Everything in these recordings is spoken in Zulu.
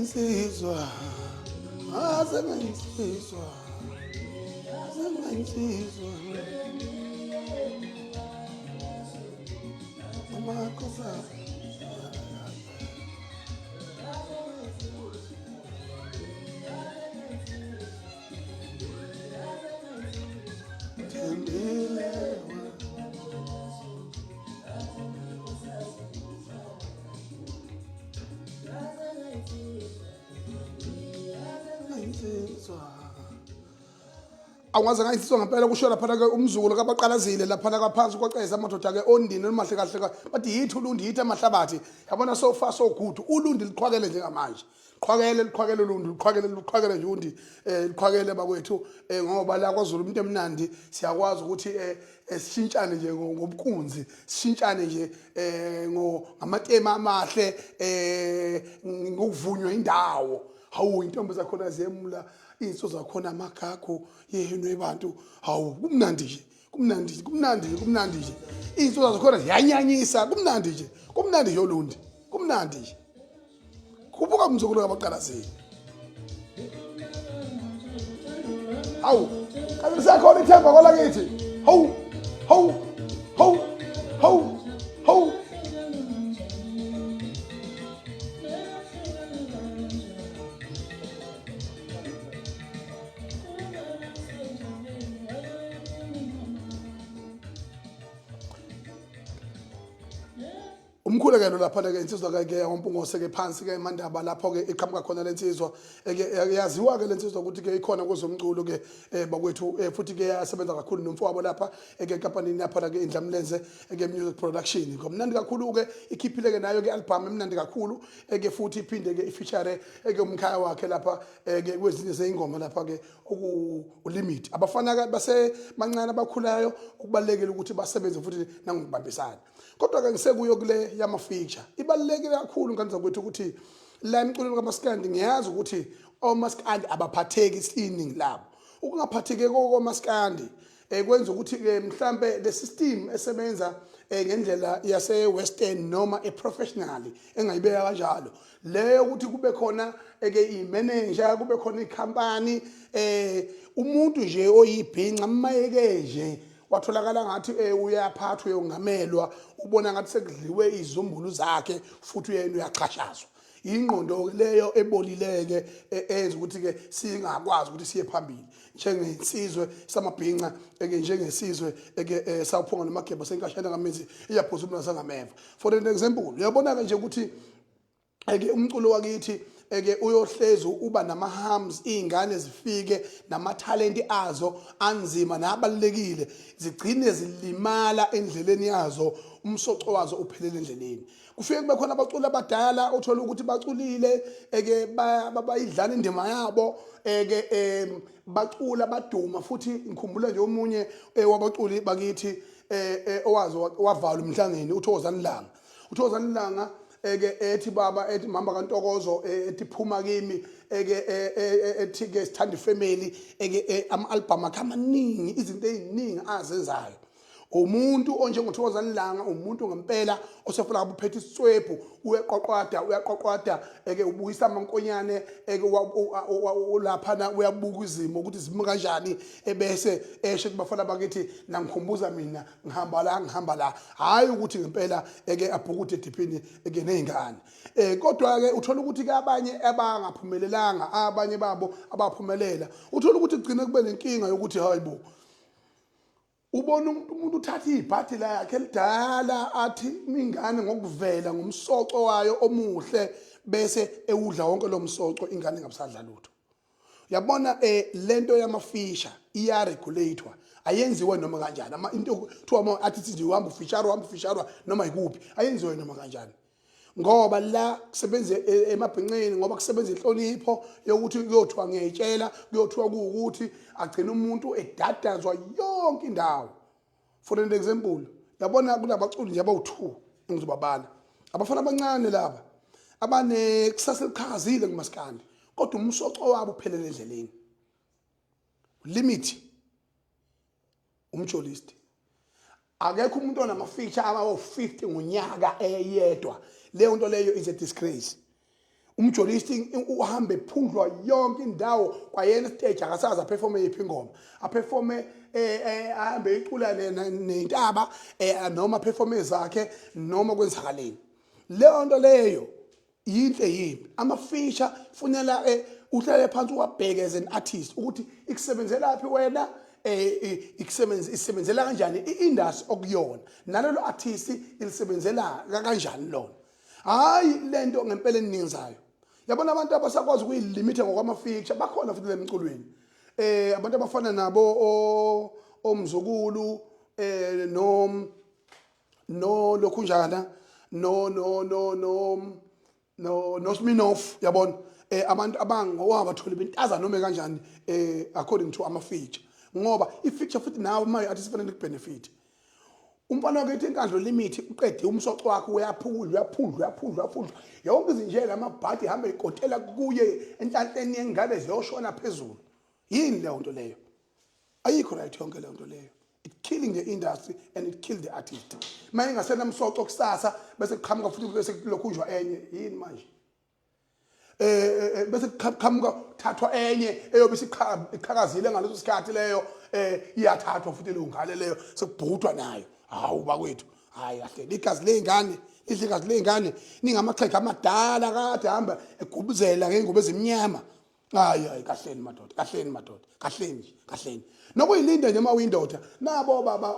Insizwa, aze ngayinsizwa, aze ngayinsizwa. Umakhosa. Thembile. Awungaze ngayinsizwa ngempela kusho laphana ke umzukulu kabaqalazile laphana kwaphansi kwaceza amadoda ke ondini olumahle kahle ka bathi yithi ulundi yithi amahlabathi yabona so far so good ulundi liqhwakele njengamanje qhwakele liqhwakele ulundi liqhwakele liqhwakele nje undi eh liqhwakele bakwethu eh ngoba la kwaZulu umuntu emnandi siyakwazi ukuthi eh, eh sishintshane nje ngobunkunzi sishintshane nje eh ngamatema amahle eh ngokuvunywa indawo hawu intombi zakhona ziyemula izinso zakhona amagagu yenu ebantu hawu kumnandi nje kumnandi nje kumnandi nje kumnandi nje izinso zakhona ziyanyanyisa kumnandi nje kumnandi nje olundi kumnandi nje Khuphuka mzukulu kabaqalazini. Hawu, kanti lisekhona ithemba kwelakithi. Hawu, hawu, hawu, hawu, hawu. Umkhulekelo lapha ke insizwa ke ke yakwampungosi ke phansi ke emandaba lapho ke iqhamuka khona lensizwa ke yaziwa ke lensizwa ukuthi ke ikhona kwezomculo ke eh, bakwethu eh, futhi ke yasebenza kakhulu nomfowabo lapha eh, ke enkampanini lapha ke Indlamlenze ke Music Production ngomnandi kakhulu ke ikhiphile ke nayo ke album emnandi kakhulu ke futhi iphinde ke ifeature ke umkhaya wakhe lapha ke kwezinye zeyingoma lapha ke oku limit abafana ke base bancane abakhulayo okubalekile ukuthi basebenze futhi nangokubambisana Kodwa ke ngisekuyo kule yama feature. Ibalulekile kakhulu ngane zakwethu ukuthi la emculweni kamaskandi ngiyazi ukuthi omaskandi abaphatheki iningi labo. Ukungaphatheki komaskandi eh kwenza ukuthi ke mhlambe le system esebenza eh, ngendlela yase western noma e professionally engayibeka kanjalo leyo ukuthi kube khona eke i-manager kube khona i-company eh umuntu nje oyibhinca mayeke nje watholakala ngathi eh, uyaphathwa uyongamelwa ubona ngathi sekudliwe izizumbulu zakhe futhi uyena uyaxhashazwa ingqondo leyo ebolileke eh, enza ukuthi ke singakwazi ukuthi siye phambili njengensizwe samabhinca eke njengesizwe eke eh, sawuphonga nomageba senkashana ngamenzi iyaphuza umna sangameva for an example uyabona ke nje ukuthi eke umculo wakithi eke uyohlezi uba nama-hums iy'ngane zifike namathalenti azo anzima nabalulekile zigcine zilimala endleleni yazo umsoco wazo uphelele endleleni kufike kube khona abaculi abadala othola ukuthi baculile eke bayidlala indima yabo eke bacula baduma futhi ngikhumbula nje omunye eh, wabaculi bakithi eh, eh, owazi wavalwa umhlangeni uthokozani langa uthokozani langa eke ethi baba ethi mama kaNtokozo e, ethi phuma kimi eke e, e, ethi ke sithanda ifamily eke ama album akhe amaningi izinto eziningi azenzayo. Umuntu onjengoThokozani Langa, umuntu ngempela osefuna ngabe uphethe isitswebhu, uyaqwaqwada, uyaqwaqwada, eke ubuyisa amankonyane, eke ulaphana uyabuka izimo ukuthi zimi kanjani, ebese eshe kubafana bakithi, nangikhumbuza mina ngihamba la, ngihamba la. Hhayi ukuthi ngempela eke abhukude ediphini eke ney'ngane. Kodwa ke uthola ukuthi ke abanye abangaphumelelanga, abanye babo abaphumelela, uthola ukuthi kugcine kube nenkinga yokuthi hayibo, ubona umuntu uthatha ibhadi lakhe elidala, athi ingane ngokuvela ngomsoco wayo omuhle, bese ewudla wonke lo msoco, ingane ingabusadla lutho. Yabona, lento yama-feature iya-regulate-wa, ayenziwe noma kanjani. Ama into kuthiwa ama artist nje uhamba ufeature, uhamba ufeature noma ikuphi, ayenziwe noma kanjani, ngoba la kusebenza emabhinqeni, ngoba kusebenza inhlonipho yokuthi kuyothiwa ngiyayitshela, kuyothiwa kuwukuthi agcina umuntu edadazwa yonke indawo. For an example, yabona kunabaculi nje abawu-2 engizobabala, abafana abancane laba abane kusasa eliqhakazile kumaskandi, kodwa umsoco wabo uphelele endleleni. Limit umjolist, akekho umuntu onama-feature abawo-50 ngonyaka eyedwa. Leyo nto leyo is a disgrace. Umjolist uhambe ephundlwa yonke indawo, kwayena stage akasazi aperforme yiphi ingoma, aperforme ahambe icula nentaba, noma aperforme zakhe, noma kwenzakaleni. Leyo nto leyo yinhle yimbi. Ama-feature funela uhlale phansi uwabheke as an artist ukuthi ikusebenzelaphi wena, ikusebenza isebenzela kanjani i-industry okuyona, nalelo artist ilisebenzela kanjani lona. Hayi lento ngempela enininzayo. Yabona, abantu abasakwazi ukuyilimitha ngokwama-feature bakhona futhi lemculweni, abantu abafana nabo omzukulu, no lokhunjana, no Sminoff, yabona, abantu abangowabathola bentaza noma kanjani, according to ama feature, ngoba i feature futhi nawe uma artist fanele kubenefit. Umfana wakithi inkandlo limit uqede umsoco wakhe, uyaphula, uyaphundla, uyaphundla, uyaphundla yonke izinjela, amabhadi ihamba ikotela kuye enhlanhleni yengane ziyoshona phezulu. Yini leyo nto leyo? Ayikho right yonke leyo nto leyo. It killing the industry and it kill the artist. Uma ingasenamsoco kusasa bese kuqhamuka futhi, bese kulokhunjwa enye. Yini manje? Bese kuqhamuka thathwa enye eyobe isiqhakazile ngaleso sikhathi leyo, iyathathwa futhi leyo ngane leyo, sekubhudwa nayo. Hawu bakwethu, hayi kahle, igazi ley'ngane lidla igazi ley'ngane. Ningamaxhegu amadala kade hamba egubuzela ngey'ngubo ezimnyama. Hayi, hayi, kahleni madoda, kahleni madoda, kahleni nje, kahleni nokuyilinda nje uma uyindoda. Nabo baba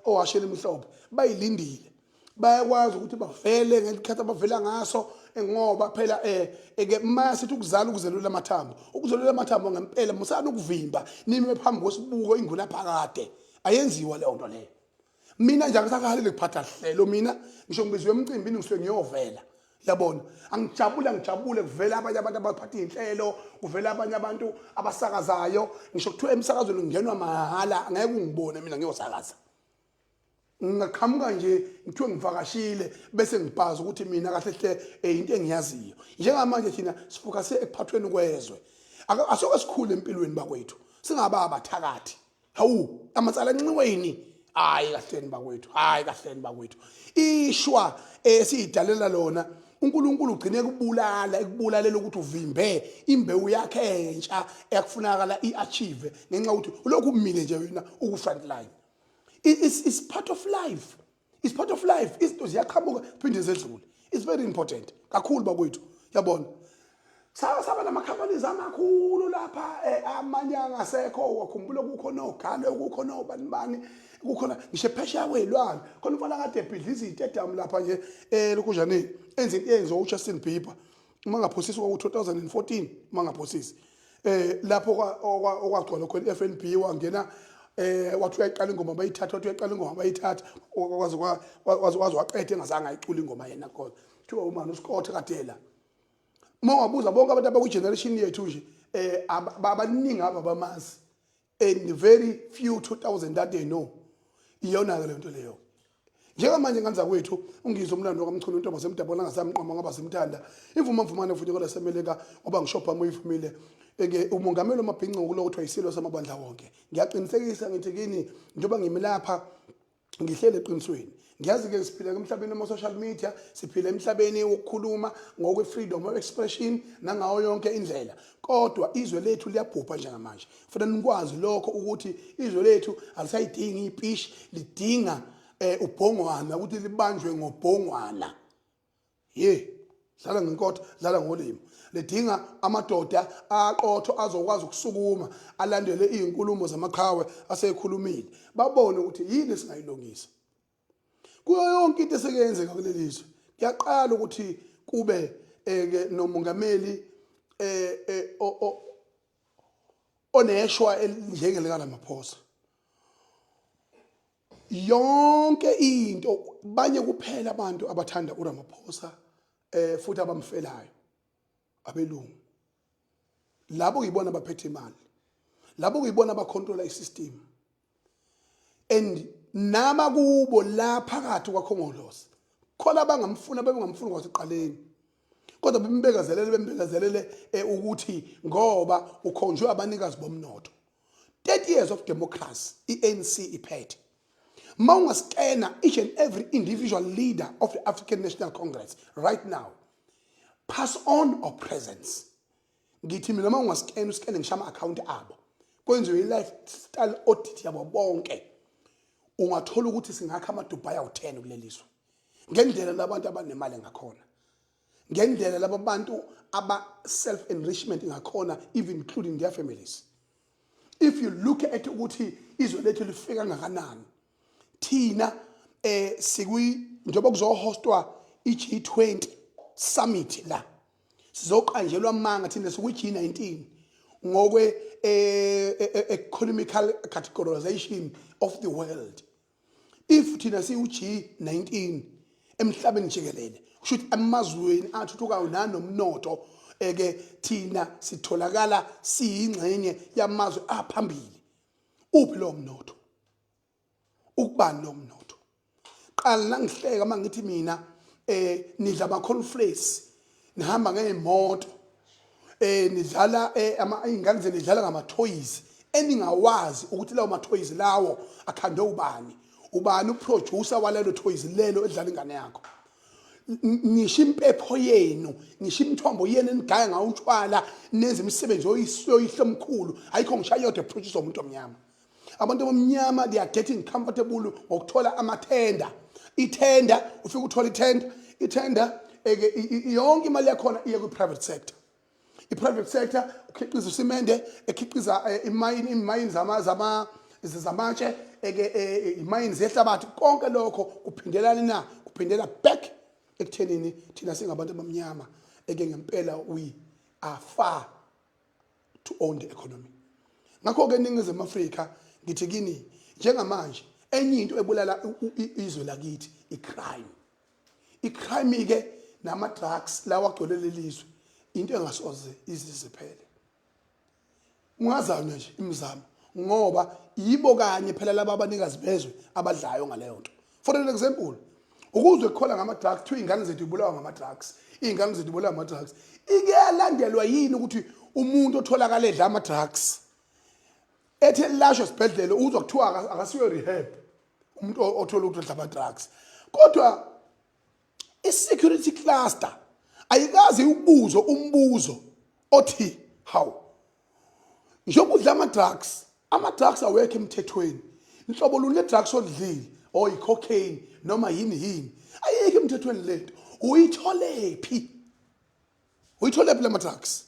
owashela imhlophe bayilindile, bayakwazi ukuthi bavele ngesikhathi abavela ngaso, ngoba phela ke masithi ukuzala ukuzelula amathambo, ukuzelula amathambo ngempela. Musani ukuvimba nime phambi kwesibuko inguna phakade, ayenziwa leyo nto leyo. Mina nje angisakahaleli kuphatha hlelo. Mina ngisho ngibizwe emcimbini ngisuke ngiyovela, yabona, angijabule, angijabule kuvela abanye abantu abaphatha iy'nhlelo, kuvela abanye abantu abasakazayo. Ngisho kuthiwa emsakazweni kungenwa mahhala, angeke ungibone mina ngiyosakaza. Ngingaqhamuka nje ngithiwe ngivakashile, bese ngibhaza ukuthi mina kahle hle into engiyaziyo njengamanje, thina sifocuse ekuphathweni kwezwe. Asoke sikhule empilweni bakwethu singaba abathakathi. Hawu, amatsala enxiweni. Hayi kahleni bakwethu, hayi kahleni bakwethu. Ishwa esiyidalela lona, uNkulunkulu ugcine kubulala, ekubulalela ukuthi uvimbe imbewu yakhe entsha ekufunakala iachieve, ngenxa yokuthi ulokhu umile nje wena uku front line. It's part of life, it's part of life. Izinto ziyaqhamuka phinde zedlule. It's very important kakhulu bakwethu. Yabona, saba nama-companies amakhulu lapha, amanye angasekho. Wakhumbula kukho nogalo, kukho nobani bani, kukhona ngisho phesheya kwey'lwane, khona umfana kade ebhidliza izitedium lapha nje lokhunjaneni, enze into eyenziwa uJustin Bieber, uma ngaphosisi kwaku-2014, uma ngaphosisi, lapho okwagcwala khona i-FNB. Wangena, wathi uyayiqala ingoma bayithatha, wathi uyayiqala ingoma bayithatha, waze waze waqeda engazange ayicula ingoma yena. Khona kuthiwa umani uScott Kadela. Uma ungabuza bonke abantu abakwi-generation yethu nje, abaningi aba bamazi, and very few 2000 that they know. Iyona-ke leyo nto leyo. Njengamanje nganza kwethu ungizwe umlando kaMchunu, intombi yasemdabona angasamqoma ngoba simthanda imvuma mvumane futhi kwelasemelika, ngoba ngishopha uyivumile ke umongameli wamabhinca ngokulo kuthiwa isilo samabandla wonke. Ngiyaqinisekisa ngithi kini njengoba ngimi lapha. Ngihlele eqinisweni. Ngiyazi ke siphila emhlabeni wama social media, siphila emhlabeni wokukhuluma ngokwe freedom of expression nangawo yonke indlela. Kodwa izwe lethu liyabhubha njengamanje. Kufanele nikwazi lokho ukuthi izwe lethu alisayidingi ipishi, lidinga ubhongwana ukuthi libanjwe ngobhongwana. Ye, dlala ngenkotha, dlala ngolimi. Lidinga amadoda aqotho azokwazi ukusukuma alandele izinkulumo zamaqhawe asekhulumile. Babone ukuthi yini esingayilungisa. Kuyo yonke into esekuyenzeka kuleli zwe, kuyaqala ukuthi kube ke nomongameli oneshwa elinjengelika Ramaphosa. Yonke into banye kuphela abantu abathanda uRamaphosa futhi abamfelayo abelungu. Labo kuyibona abaphethe imali, labo kuyibona abacontrola isystem, and nama kubo la phakathi kwakhongolose khona abangamfuna, bebengamfuni kwasekuqaleni, kodwa bembekezelele, bembekezelele ukuthi ngoba ukhonjwe abanikazi bomnotho. 30 years of democracy i-ANC iphethe. Ma ungascana each and every individual leader of the African National Congress right now, pass on or presence, ngithi mina uma ungascana, uscane ngisho ama-akhawunti abo, kwenziwe i-lifestyle audit yabo bonke, ungathola ukuthi singakha amaDubai awu-10 kuleli zwe, ngendlela labantu abanemali ngakhona, ngendlela laba bantu aba self enrichment ngakhona, even including their families. If you look at ukuthi izwe lethu lifika kangakanani, thina sikwi njengoba kuzohostwa i-G20 summit la, sizoqanjelwa amanga. Thina sikwi G19 ngokwe economical categorization of the world. If thina siwu G19 emhlabeni jikelele, kusho ukuthi amazweni athuthukayo nanomnotho eke thina sitholakala siyingxenye yamazwe aphambili. Uphi lo mnotho? Ukubani lo mnotho? Qala nangihleka mangithi mina nidla ama cornflakes, nihamba ngezimoto, nidlala ama ingane zenu nidlala ngama toys eningawazi ukuthi lawo ma toys lawo akhandwe ubani, ubani uproducer walelo toys lelo edlala ingane yakho. Ngisho impepho yenu, ngisho imithombo yenu enigaya ngawo utshwala, nenze imisebenzi yoyihlo omkhulu, ayikho ngisho ayodwa eproducer umuntu omnyama. Abantu abamnyama, they are getting comfortable ngokuthola amathenda. Ithenda, ufike uthola ithenda, ithenda eke yonke imali yakhona iye kwi-private sector. I-private sector ukhiqiza usimende, ekhiqiza imayini, imayini zama zama zamatshe eke imayini zehlabathi. Konke lokho kuphindelani na? Kuphindela back ekuthenini thina singabantu abamnyama eke ngempela we are far to own the economy. Ngakho-ke eNingizimu Afrika ngithi kini njengamanje, enye into ebulala izwe lakithi i-crime. I-crime-ke nama-drugs lawa agcwele lelizwe, into engasoze iziziphele, ungazanywa nje imizamo, ngoba yibo kanye phela laba abanikazi bezwe abadlayo ngaleyo nto. For an example, ukuzwe kukhola ngama-drugs, kuthiwa iy'ngane zethu ibulawa ngama-drugs, iy'ngane zethu ibulawa ngama-drugs. Ike yalandelwa yini ukuthi umuntu otholakala edla ama-drugs ethi elashwa esibhedlela, uzwa kuthiwa akasiyo rehab umuntu othola ukuthi udla ama-drugs, kodwa i-security cluster ayikaze ukubuzo umbuzo othi, hawu, njengoba udla ama-drugs, ama-drugs awekho emthethweni, nhlobo luni le-drugs oludlile, or i-cocaine noma yini yini, ayikho emthethweni lento, uyitholephi? Uyitholephi la ma-drugs?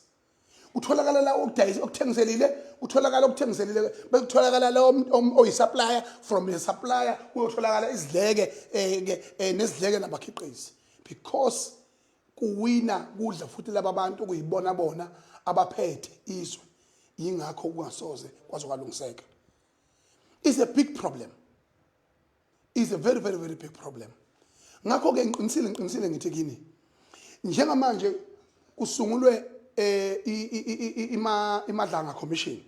Kutholakala la okudayisa okuthengiselile, kutholakala okuthengiselile, bekutholakala la oyi-supplier, from the supplier kuyotholakala izidleke ke nezidleke nabakhiqizi, because kuwina kudla futhi laba bantu kuyibona bona abaphethe izwe. Yingakho kungasoze kwaze kwalungiseka. Is a big problem, is a very, very, very big problem. Ngakho ke ngiqinisile, ngiqinisile ngithi kini njengamanje kusungulwe ima iMadlanga Commission,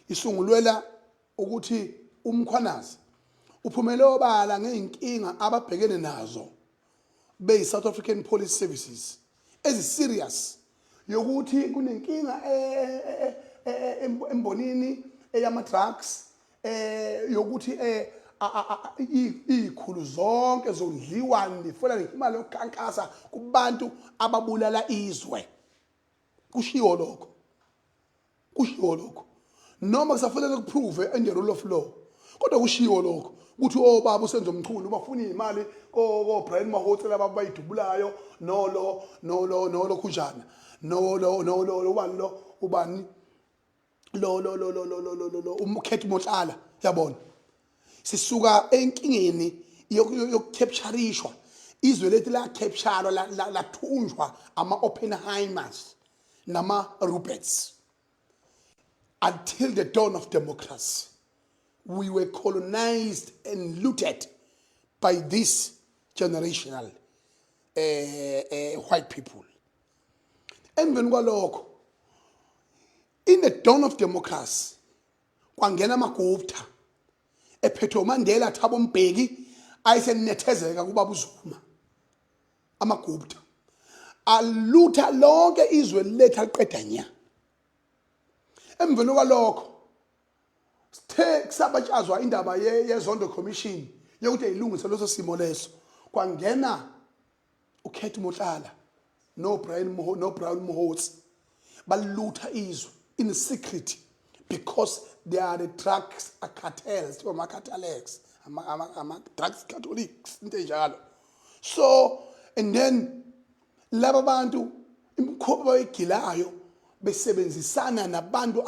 isungulwela ukuthi uMkhwanazi uphumele obala ngeinkinga ababhekene nazo beyi South African Police Services ezi serious, yokuthi kunenkinga embonini eyama drugs, yokuthi Iy'khulu zonke zondliwa nifola imali yokukhankasa kubantu ababulala izwe. Kushiwo lokho, kushiwo lokho, noma kusafanele kuprove in the rule of law, kodwa kushiwo lokho ukuthi obaba uSenzo Mchunu bafuna imali ko Brian Mahotse laba bayidubulayo, nolo nolo nolo khunjana, nolo nolo, ubani lo, ubani lo lo lo lo lo lo lo lo, uMkhethi Motlala. Yabona, sisuka enkingeni yokucapturishwa izwe lethu, la capture, lathunjwa ama Oppenheimers nama Ruperts until the dawn of democracy. We were colonized and looted by this generational white people. Emveni kwalokho, in the dawn of democracy, kwangena amaGupta ephethwe uMandela, Thabo Mbeki, ayesenethezeka kubaba uZuma. AmaGupta alutha lonke izwe lethu, aliqeda nya. Emveni kwalokho, sithe kusabatshazwa indaba yeZondo Commission yokuthi ayilungise leso simo leso, kwangena uCat Motlala no Brian Mohotsi, balutha izwe in secret because they are the drugs cartels, ama cartels, ama drugs catholics, into enjalo. So and then laba bantu imikhuba abayigilayo besebenzisana nabantu.